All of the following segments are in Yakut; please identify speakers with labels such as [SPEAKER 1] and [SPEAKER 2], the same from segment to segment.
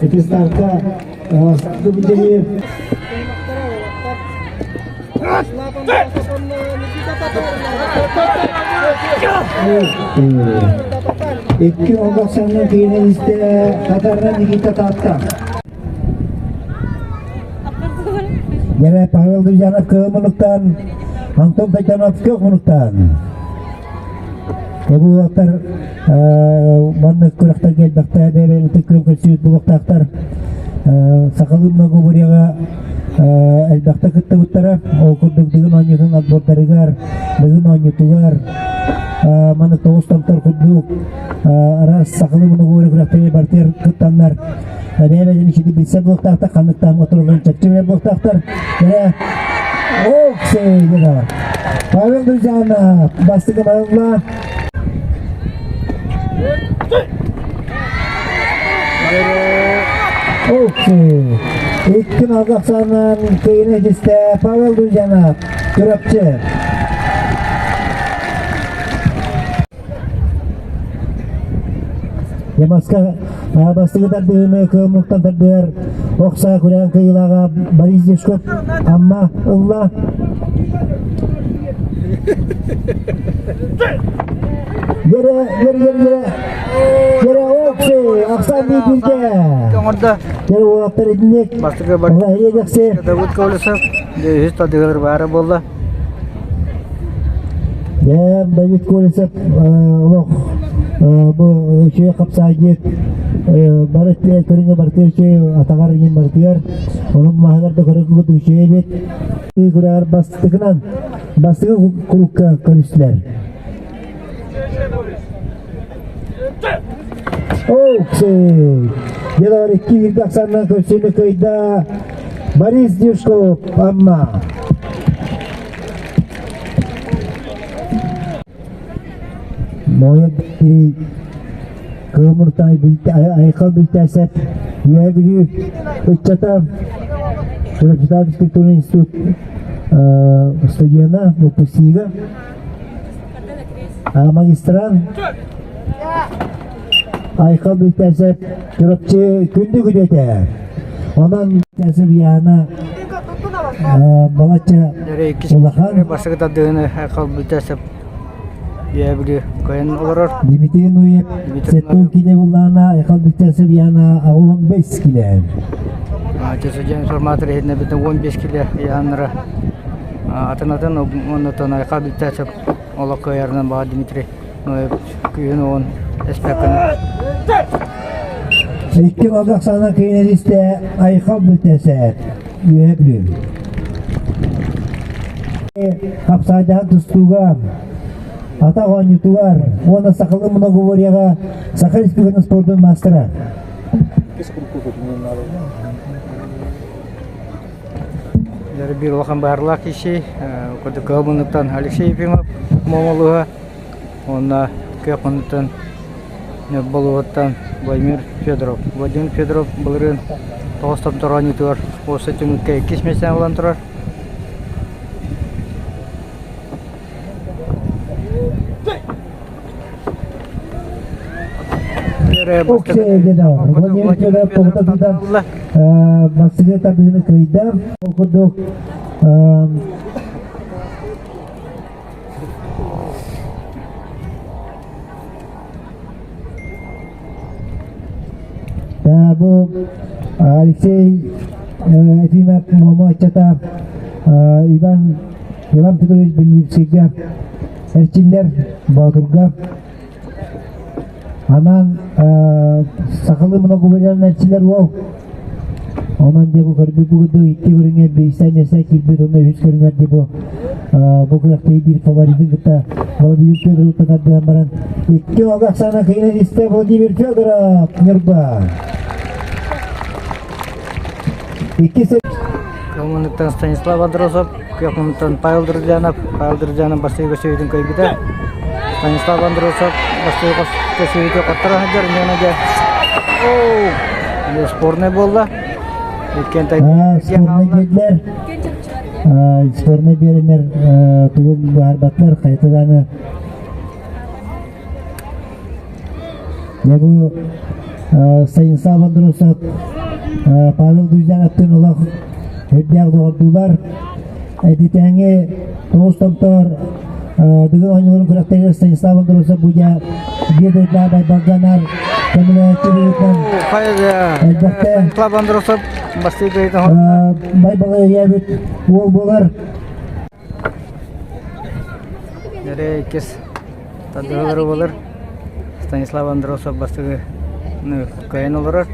[SPEAKER 1] Ити старта Дмитриев. Икки олох санна киинэн истэ Татарна Никита Таатта. Дьэрэ Павел Друзьянов кыһыл Антон Татьянов көх мунуктаан. Бу маннык күрэхтэргэ элбэхтэ бэйэ-бэйэлэрин күөн көрсүбүт буолуохтаахтар. Сахалыы многоборьеҕа элбэхтэ кыттыбыттара. Ол курдук Дыгын оонньуутун отбордарыгар, Дыгын оонньуутугар маннык тоҕус томтор курдук араас сахалыы многоборье күрэхтэригэр барытыгар кыттаннар бэйэ-бэйэлэрин иччити билсэр буолуохтаахтар, ханныктаах оторолорун чопчу билэр буолуохтаахтар. Эрэ Оксей Павел Друзьяна бастакы барылла. Оксей. Икки алгахсанан кыйын этистэ Павел Друзьяна Чурапчы. Ямаска бастакы тардыһыыны кыаммыттан тардыһар охсаа күрээн кыйылааҕа Борис Дешков Амма ылла. Yere, yere, yere, yere. Yere, окси, ахсан бииргэ.
[SPEAKER 2] Оҥордо.
[SPEAKER 1] Yere уолаттар итинник.
[SPEAKER 2] Бастакы бар. Давыд Колесов, үһүс тардыһыылар баара буолла.
[SPEAKER 1] Дьэ, Давид Колесов олох бу үчүгэй хапсаайдьыт бары көрүҥэ барытыгар үчүгэй атаҕар иҥин барытыгар онон маһыгар да көрө үчүгэй эбит күрэҕэр бастакынан бастакы курукка көрүстүлэр. Оксей! Делар икки бииргэ ахсаанынан көрсүүнү кыайда Борис Дюшков Амма. Моя кири Кыымыртай Айхал Бүлтээсэп Үөһээ Бүлүү ыччата Чурапчытааҕы физкультурный институт студена, выпускнига, магистрант Айхал Бүлтээсэп Чурапчы күндү күдүөтэ. Онон Бүлтээсэп Яна балачча улахан.
[SPEAKER 2] Бастакы тардыһыны Айхал Бүлтээсэп Үөһээ Бүлүү кыайан олорор.
[SPEAKER 1] Дмитрий Нуев Сеттон килэ буллаана Айхал Бүлтээсэп Яна 15 килэ.
[SPEAKER 2] Часодьон информатор иһитинэ бүтүн 15 килэ Яннара атын-атын оннотон Айхал Бүлтээсэп олох кыайарынан баҕа Дмитрий Ноев күүһүн уон эспекканы
[SPEAKER 1] Икки балдах саана киинэлистэ Айхал Бүлтээсэп Үөһээ Бүлүү. Хапсаайдаһан тустууга атах оонньуутугар уонна сахалыы многоборьеҕа Саха Республикатын спордун маастара.
[SPEAKER 2] Биир улахан баһарлаах киһи кыһыл муннуктан Алексей Ефимов Момолуһа уонна кыах муннуктан Болуһуттан Владимир Федоров. Владимир Федоров былырыын тоҕус томтор оонньуутугар уопсай түмүккэ иккис миэстэни ылан турар.
[SPEAKER 1] Владимир Федоров тоҕута бастакы тардыһыыны кыайда. Ол курдук бу Алексей Ефимов Момо ыччата Иван Иван Петрович Беллицкийгэ эрчиллэр Боотурга Анаан сахалыы многоборьянан эрчиллэр уол. Онон дьэ бу көрбүт курдук икки көрүҥэр биирсэ миэстэ киирбит уонна үһүс көрүҥэр дьэ бу бу күрэхтэһии биир фаворитын кытта Владимир Федоровтан тардыһан баран икки уолга ахсаана кыйынан истэ Владимир Федоров Ньурба. Иккис
[SPEAKER 2] Кылмыныттан Станислав Андросов, Кыахмыныттан Павел Друзьянов, Павел Друзьянов бастыгы көсүбүтүн көйбүтэ. Станислав Андросов бастыгы көсүбүтү хотторо сылдьар инньэ дьэ Оо, спорный буолла. Иккиэн
[SPEAKER 1] спорный биэрдилэр. Спорный биэрэннэр тугу баарбаттар хайта даҕаны. Дьэ бу Станислав Андросов Павел Дуйзяновтыын олох үрдээх доҕордуулар. Эдитээҥи тоҕус томтор Дыгын оонньууларын күрэхтэригэр Станислав Андросов Будя биир дойдулаах байбалганар көмөлөһөөччү быһыытынан элбэхтэ
[SPEAKER 2] Станислав Андросов бастыы
[SPEAKER 1] байбалы өйөөбүт уол буолар.
[SPEAKER 2] Эрэ иккис тардыһалары буолар. Станислав Андросов бастакы кыайан олорор.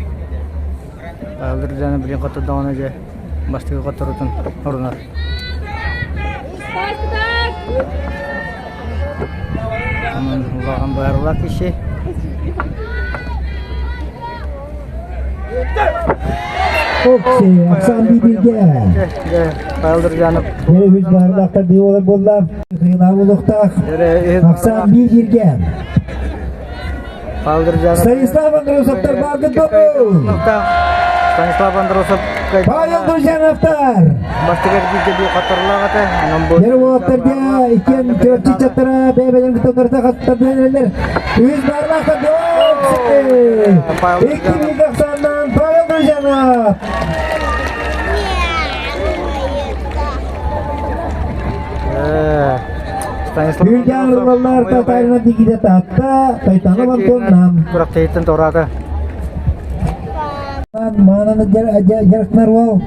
[SPEAKER 2] Павел Рязанов билин хоттордоҕуна дьэ бастакы хотторутун орунар. Онон улахан баарылаах киһи.
[SPEAKER 1] Окси, Оксан Бибирге.
[SPEAKER 2] Павел Рязанов.
[SPEAKER 1] Бері үз баарылаахтар дии буолла. Кыйылаах улуктаах. Оксан Бибирге.
[SPEAKER 2] Павел Рязанов.
[SPEAKER 1] Станислав Андросовтар бааргыт болу.
[SPEAKER 2] Станислав Андросов.
[SPEAKER 1] Павел Друзьяновтар.
[SPEAKER 2] Бастыгар бииргэ бии хотторлоох этэ. Онон бу
[SPEAKER 1] Бері уолаттарга иккиэн төрчүччаттара бэйбэлэрин кытыннарта хаттардылар. Үз баарылаахтар Икки биир ахсааннаан Павел Друзьянов.
[SPEAKER 2] Станислав
[SPEAKER 1] Үрдään ыллаллар Татарина Дигиде Таатта, Тайтанов Антон Нам.
[SPEAKER 2] Курактыйыттан туораата.
[SPEAKER 1] Маананы дьарыктанар уол.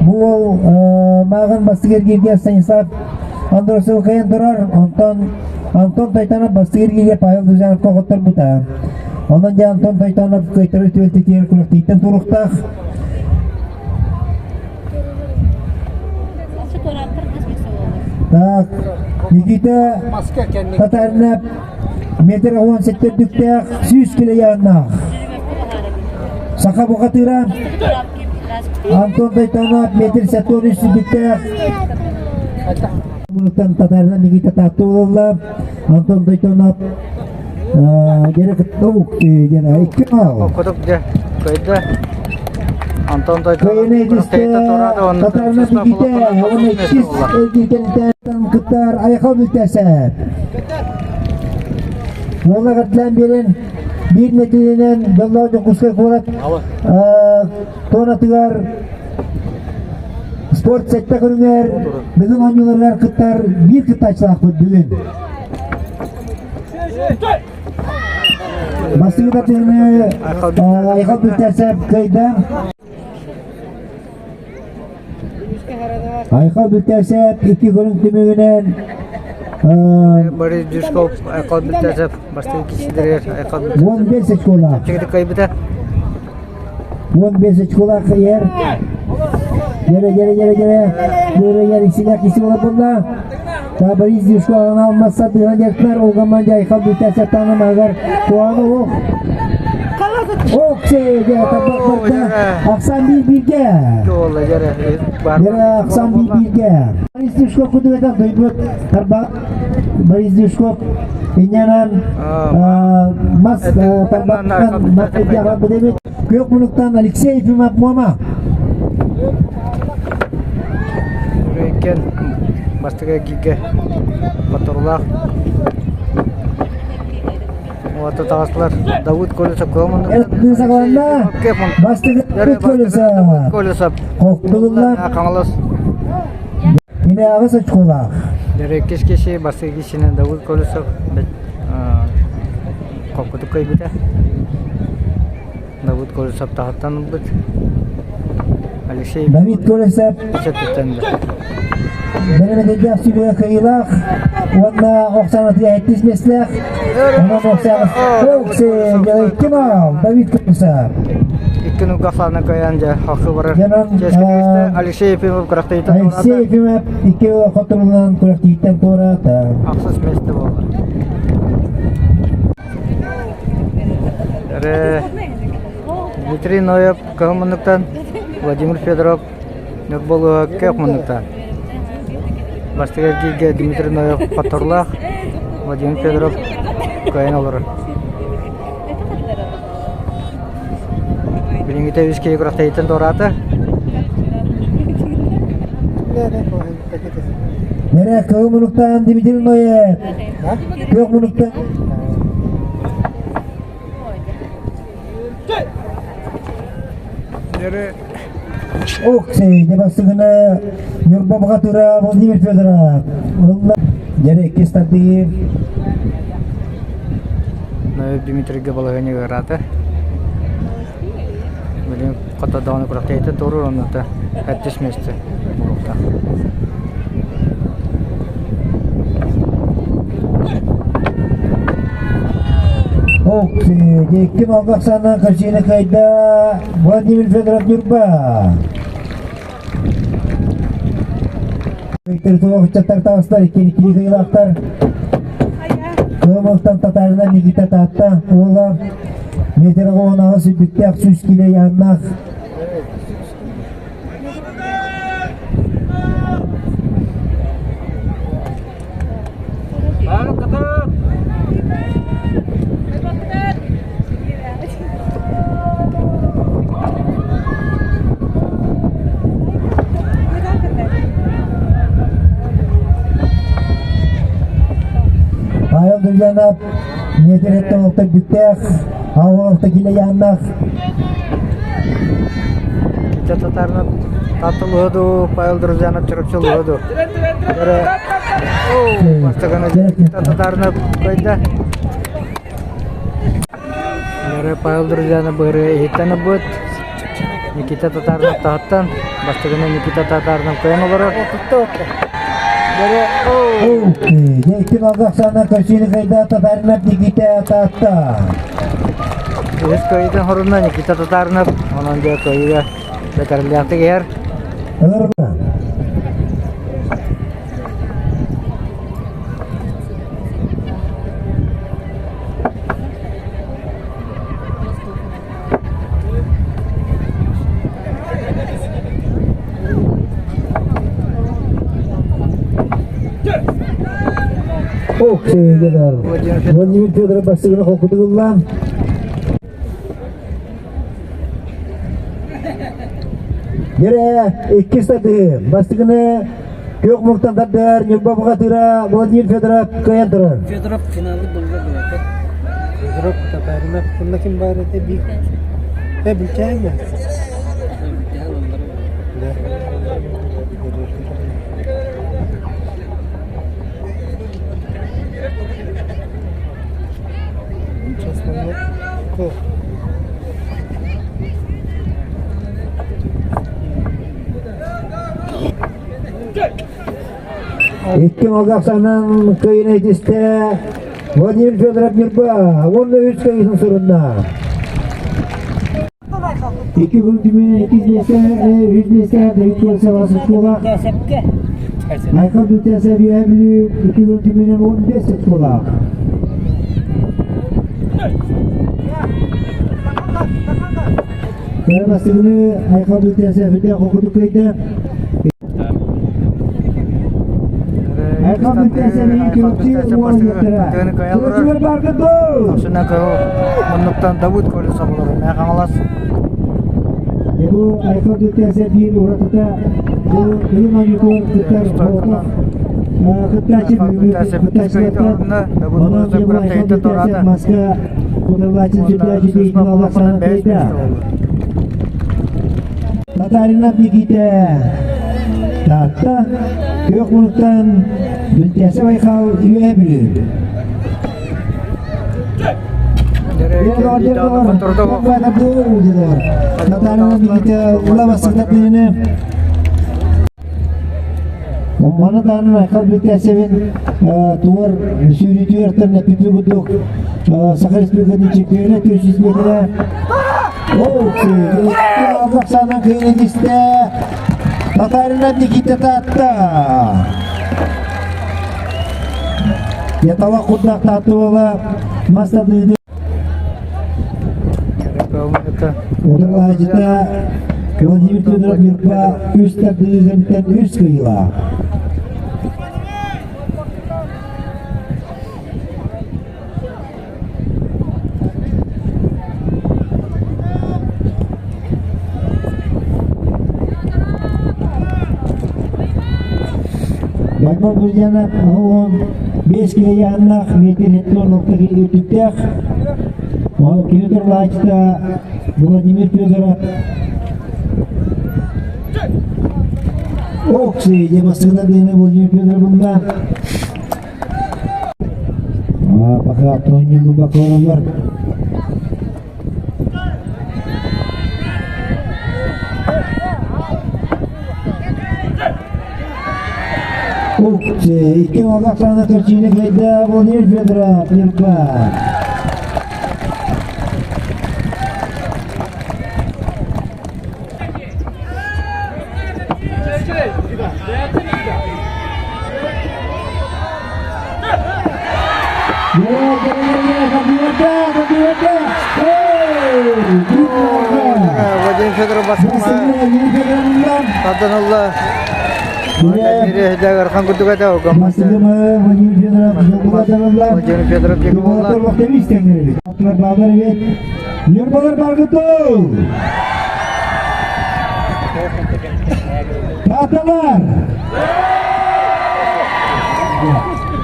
[SPEAKER 1] Бу уол мааҕын бастык эргииргэ Станислав Андросов кыайан турар. Онтон Антон Тайтанов бастык эргииргэ Павел Друзьяновка хотторбута. Онон дьэ Антон Тайтанов кыайтарар түбэлтэтигэр күрэхтэһииттэн туруктаах. Так, Никита Татаринов метр 17 үрдүктээх, 100 килояннаах. Саха бухатыра Антон Тайтанов метр 73 үрдүктээх. Мунуктан Татарина Никита Таатты буолла. Антон Тайтанов дьэрэ кытта диэн икки мал.
[SPEAKER 2] Кудук дьэ кыайда. Антон
[SPEAKER 1] Кыайыны Татарина Никита уонна иккис эргиитэнтэн кыттар Айхал Бүлтэсэп. Уола кыртлаан биэрэн биир нэдиэлэнэн Дьоллоох Дьокуускай куорат туонатыгар спорт сэттэ көрүҥэр бүгүн оонньууларыгар кыттар биир кыттааччылаахпыт бүгүн. Бастакы тардыһыны Айхал Бүлтэсэп кыайда. Айхал Бүлтэсэп икки көрүҥ түмүгүнэн
[SPEAKER 2] Борис Дюшков Айхал Бүлтэсэп бастакы киһилэригэр Айхал
[SPEAKER 1] 15 очколаах.
[SPEAKER 2] кыайбыта.
[SPEAKER 1] 15 очколаах ер. Ере, ере, ере, ере. Böyle yer исилер киси була. Та Борис Дюшков алмаса дыган ол команда Айхал Бүлтэсэп танымагар туаны ох. Оксе, Ахсан bir birге. Yere Ахсан bir birге. Борис Дюшков кудугата дойбут тарба Борис Дюшков инянан мас тарбаттан матедяга бедебит. Көк мунуктан Алексей Ефимов Муама.
[SPEAKER 2] Кен бастыга гиге моторлаах Уота таҕыстылар Давыд Колесов
[SPEAKER 1] Эртин саҕаланна. Бастыгы Колесов.
[SPEAKER 2] Колесов
[SPEAKER 1] Хоктулулар.
[SPEAKER 2] Хаҥалас
[SPEAKER 1] Мine аҕыс очколаах.
[SPEAKER 2] Дьэрэ киһи бастыгы киһинэн Давыд Колесов хоппутук кыайбыта. Давыд Колесов таһыттан ылбыт. Алексей
[SPEAKER 1] Давид Колесов
[SPEAKER 2] Чөттүттэн
[SPEAKER 1] бэрэмэдэйдээх сүбэ кыайыылаах уонна Оксана эттис меслээх. Онон Оксана Оксе Давид Колесов.
[SPEAKER 2] Икки нуга кайан дьэ хахы барар.
[SPEAKER 1] Янан
[SPEAKER 2] Алексей Ефимов күрэхтэһииттэн
[SPEAKER 1] Алексей Ефимов икки хотторуулаах күрэхтэһииттэн туораата.
[SPEAKER 2] Ахсыс миэстэ буолла. Эрэ Дмитрий Ноев кыһыл муннуктан, Владимир Федоров Ньурба улууһа күөх муннуктан. Бастакы эргииргэ Дмитрий Ноев хотторуулаах, Владимир Федоров кыайан олорор. Билиҥҥитэ үс киһи күрэхтэһииттэн туораата.
[SPEAKER 1] Эрэ кыһыл муннуктан Дмитрий Ноев күөх муннуктан. Ох, бастыгына Ньурба бухатыра Владимир Федоров. Ылла. Дьэрэ иккис тардыы.
[SPEAKER 2] Дмитрийгэ балаһыанньа ыараата. Билин хотодоҕуна күрэхтэһиитэ туруор оннута сэттис миэстэ буолуохтаах.
[SPEAKER 1] Ох, икки малга Оксана Корчина кайда Владимир Федоров Ньурба. Виктор Туловичтар таҕыстар, икки кыйылаахтар. Кыамалтан Татарина Никита Таатта уола метр оҕонаҕа сүрбүттээх 100 кило яаннаах. Павел Друзьянов метр олта бүттээх, алта кило яаннаах.
[SPEAKER 2] Кича татарнап татылыһыду, Павел Друзьянов чурапчылыһыду. Бастаканы татарнап койда. Лары Павел Друзьянов быһыры иһиттэн ылбыт. Никита Татарнов таһыттан, бастаканы Никита Татарнов кыайан олорор.
[SPEAKER 1] Икки Казахстана Косили Гайда Татаринов Никита Таатта.
[SPEAKER 2] Үһүс кыайыытын хоруна Никита Татаринов, онон дьэ кыайыыга бэтэриллээхтик иһэр.
[SPEAKER 1] Ох, Владимир Федоров бастыгына холкутугуллаан. Ере, иккис тардыһы. Бастыгыны Күөх муҥтан тардыһар Ньурба бухатыыра Владимир Федоров кыайан турар.
[SPEAKER 3] Федоров финалы булла булата. Федоров Татаринов онно ким баар этэ би э билчээн Да. Сейчас манна
[SPEAKER 1] Икки Казахстанан кыйын этистэ Владимир Федоров Ньурба уонна үс кыйысын сурунна. Икки күн түмүн иккис миэстэ, үс миэстэ Давид Кольцева школа. Айхал Дүтәсә Үөһээ Бүлүү икки күн түмүнэн 15 школа. Кыра бастыгыны Айхал Дүтәсә Фидә хокутук кыйды. Айхал Дүтәсә Күрөкчү уон миэстэрэ. Күрөкчүлэр баргыт
[SPEAKER 2] Тохсуна кыһыл муннуктан Давыд Колесов олорор. Мэ Хаҥалас.
[SPEAKER 1] Бу Айхал Дүтәсә биир уратыта бу Кыһын оонньуутугар кыттар соҕотох кыттааччы кыттааччылартан онон бу Айхал Дүтәсә маска куталлааччы сүрдээччи диэки Аллах кыайда. Татарина Никита Таатта күөх мунуктан Дүлтәсэ Байхал Үөһэ Бүлүү. Татарина Никита ула бастыктатыны Маны таанын Айхал Бүлтәсевин туар сүүрүүтүгэр эппиппи курдук Саха Республикатын чемпиона 400 метрэ Оксана кыйын Татарина Никита Таатта. Ятала курдак таатты мастадыды. Утарылааччыта Владимир Федоров Ньурба үс тардыһыытыттан үс кыйыла. Яков Ульянов 15 килояннах метр хеттон ортаки үрдүктээх. Ол кини турлааччыта Владимир Федоров. Окси, дьэ бастакынан диэни Владимир Федоров булла. Пока Тони Бакоровлар. Ух ты, икки олақ саны кырчыыны кыайда Владимир Федоров, Ньурба.
[SPEAKER 2] Владимир Федоров басыма тардан ылла. Архан курдук этэ Владимир Федоров диэки буолла.
[SPEAKER 1] Ньурбалар баргытыл! Тааталар!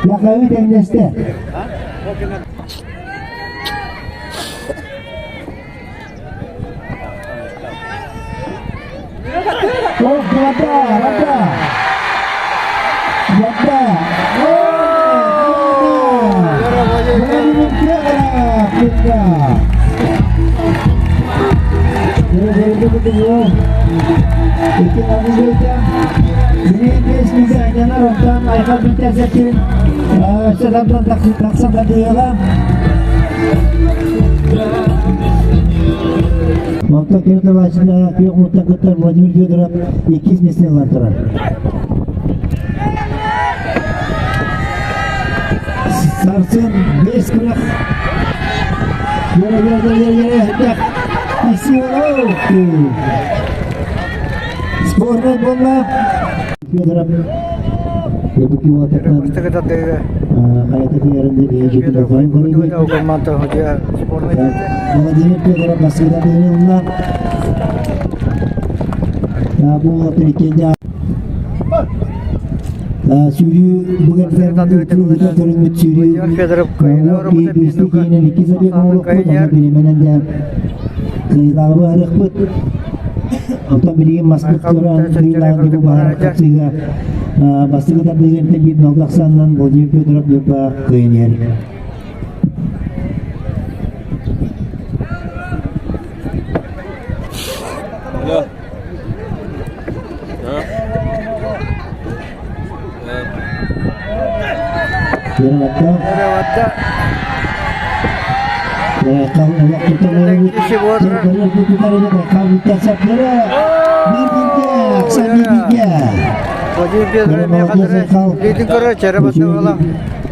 [SPEAKER 1] Яхави тэҥнэстэ. Ох, Лата, Лата! Лата! Владимир Федоров! Онтон кини тылааччылара күөх муттан кыттар Владимир Федоров иккис миэстэни ылан турар. Сарсын бес күрэх Спорный буолла. Федоров
[SPEAKER 2] Бастакы тардыыга Федоров спорный
[SPEAKER 1] Владимир Федоров бастыгыда ылла. Бу трикеде Сүүрүү бүгін көрүнмүт сүүрүү кыйылаабы арыхпыт. Онтон билигин маспыт туран кыйылаабы бу баһар хапсыыга бастакы тардыгын биир нолга ахсаанынан Владимир Федоров Ньурба кыайан иһэр. Yaratta.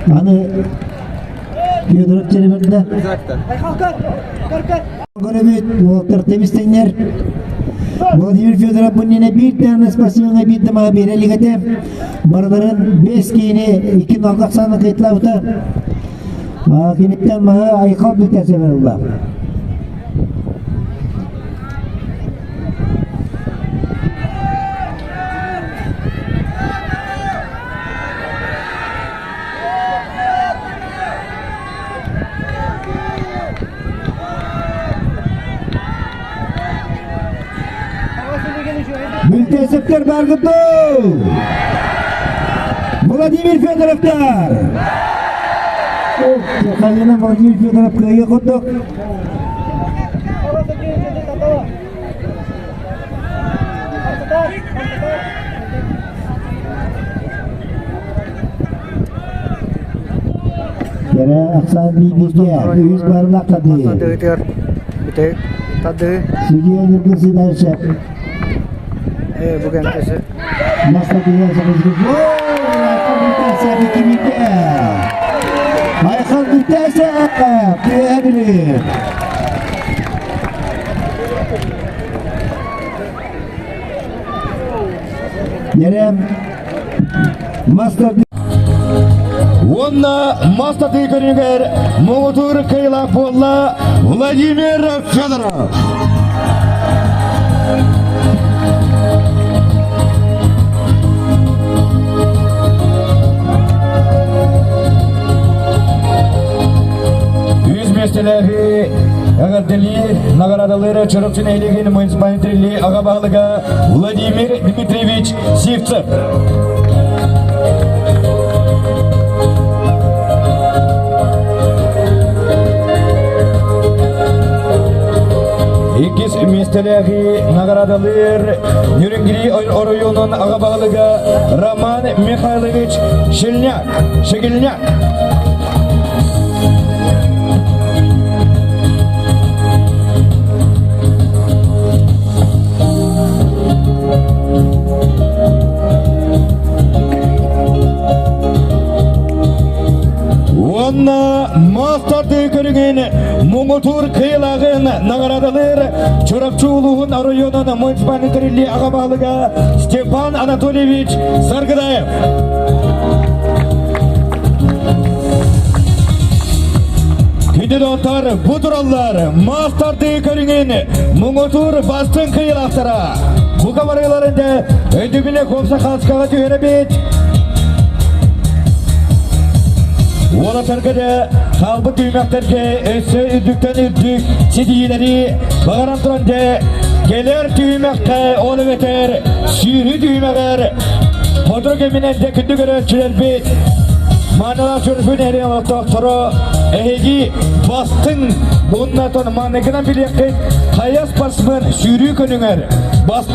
[SPEAKER 1] Аны Федоров череберде. Көрөбүт, уолаттар темистеңнер. Владимир Федоров бу биир тәнне спортсменга биир тамаға биэрэ илик этэ. Барыларын бес киини икки налга ахсааны кыйтлаабыта. Киниттэн маһы айхал бүтэсэ барылла. Мүлтесептер баргыту! Владимир Федоровтар! Хайына Владимир Федоров кыайы курдук. Кэрэ ахсаан бииргэ үһүс барылах тадыы.
[SPEAKER 2] Тадыытыгар бүтэй тадыы.
[SPEAKER 1] Судья Ньургун Сидорчев.
[SPEAKER 2] Э бу кэмтesi.
[SPEAKER 1] Мастатыга Айхал Бүтәсәп Түһэ билир. Нерем Мастер
[SPEAKER 4] Уонна мастаты көрүҥэр муҥутуур кыайыылаах буолла Владимир Федоров. Үс миэстэлээҕи. Эҕэрдэлиир наҕараадалыыр Чурапчы нэһилиэгин муниципальнай тэриллии аҕа баһылыга Владимир Дмитриевич Сивцев. Иккис миэстэлээҕи наҕараадалыыр Нюрингри оройуонун аҕа баһылыга Роман Михайлович Шельняк. Шегельняк. Уонна мастарды көрүҥүн муҥутуур кыайыылааҕын наҕараадалыыр Чурапчы улууһун оройуонун муниципальнай тэриллии аҕа баһылыга Степан Анатольевич Саргыдаев. Күндү доҕоттор, бу тураллар мастарды көрүҥүн муҥутуур бастыҥ кыайыылаахтара. Бука барыыларында өйдөбүлэ куопса хаачкаҕа түһэрэбит. Уолаттарга да хаалбыт түһүмэхтэргэ өссө үрдүктэн үрдүк ситиһиилэри баҕаран туран дэ кэлэр түһүмэххэ ол эбэтэр сүүрүү түһүмэҕэр Сотору кэминэн дьэ күндү көрөөччүлэрбит, маанылаах чөрпүн эрин олохтоохторо эһиги бастыҥ уонна маныгынан билиэххит хайа спортсмен сүүрүү көнүҥэр бастыҥ.